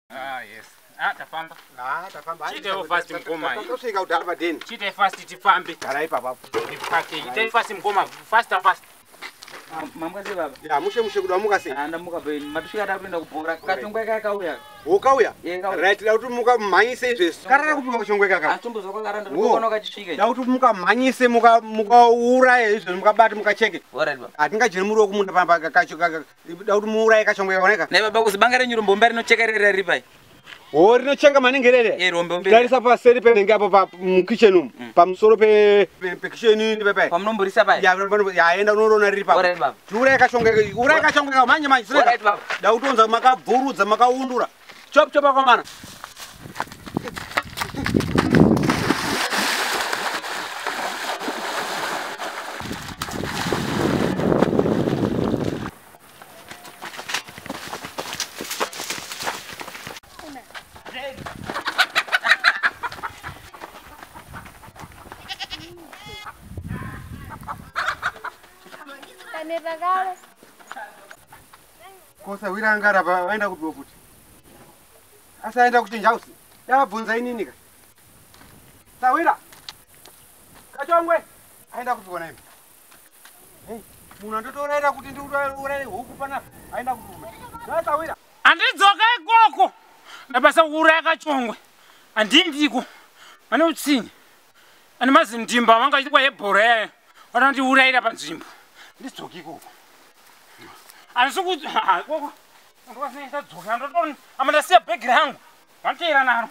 Ah, yes. Ah, tafamba. Ah, tafamba. Chiitewo fast mukoma. Tosvika kudhara padeni. Chiite fast tifambe. Gara ipapapo. Ndipake. Itai fast mukoma. Faster fast. Mamuka sei baba? Ya mushe mushe kuda muka sei? Ah, ndamuka beni. Matisvika takuenda kubhora. Kachongwe kaya kauya. Ukauya? Eh, kauya. Right, da kuti muka mhanyise izvezvi. Karara kupiwa kachongwe kaka. Asi tombozwa kwakaranda Wo. ndikuona kachisvika. Da kuti mukamhanyise muka mukauraye izvezvi mukabata mukacheke. Alright baba. Hatingajiri muriwo kumunda pamba kacho kaka. Da kuti muuraye kachongwe kaoneka. Nei baba kuzi banga renyu rombe rinocheka rere riri pai. Ho rinochenga maningi rere. Eh, rombe hombe. Tarisa paseri penenge apo pa mukitchen umu. Pamusoro pe pe kitchen ini pepai. Pamunomborisa pai. Ya yaenda unoona riri papo. Alright baba. Tiuraye kachongwe uraye kachongwe ka manje manje. Sireka. Alright baba. Da kutonza makabvurudza makaundura. Chop chop akomana. Taneta kale. Kosa wirangara pa vaenda kupiwa futi. Asi aenda kuchinja house. Yavabvunza inini ka. Sawira. Kachongwe. Aenda kupiwa naimi. Hey, munhu andotouraira kuti ndiuraire huku panapa. Aenda kupiwa. Sawira. Handidzoka ikoko. Ndabasa kuuraya kachongwe. Handindiko. Vane utsinye. Ane mazindimba vanga achiitwa yebhora yayo. Vanondiurayira panzvimbo. Ndidzoki ikoko. Handisi kuti ikoko. Ndokwasinaisadzoka ndotori ama ndasiya bhegi rangu. Vanoteera naro.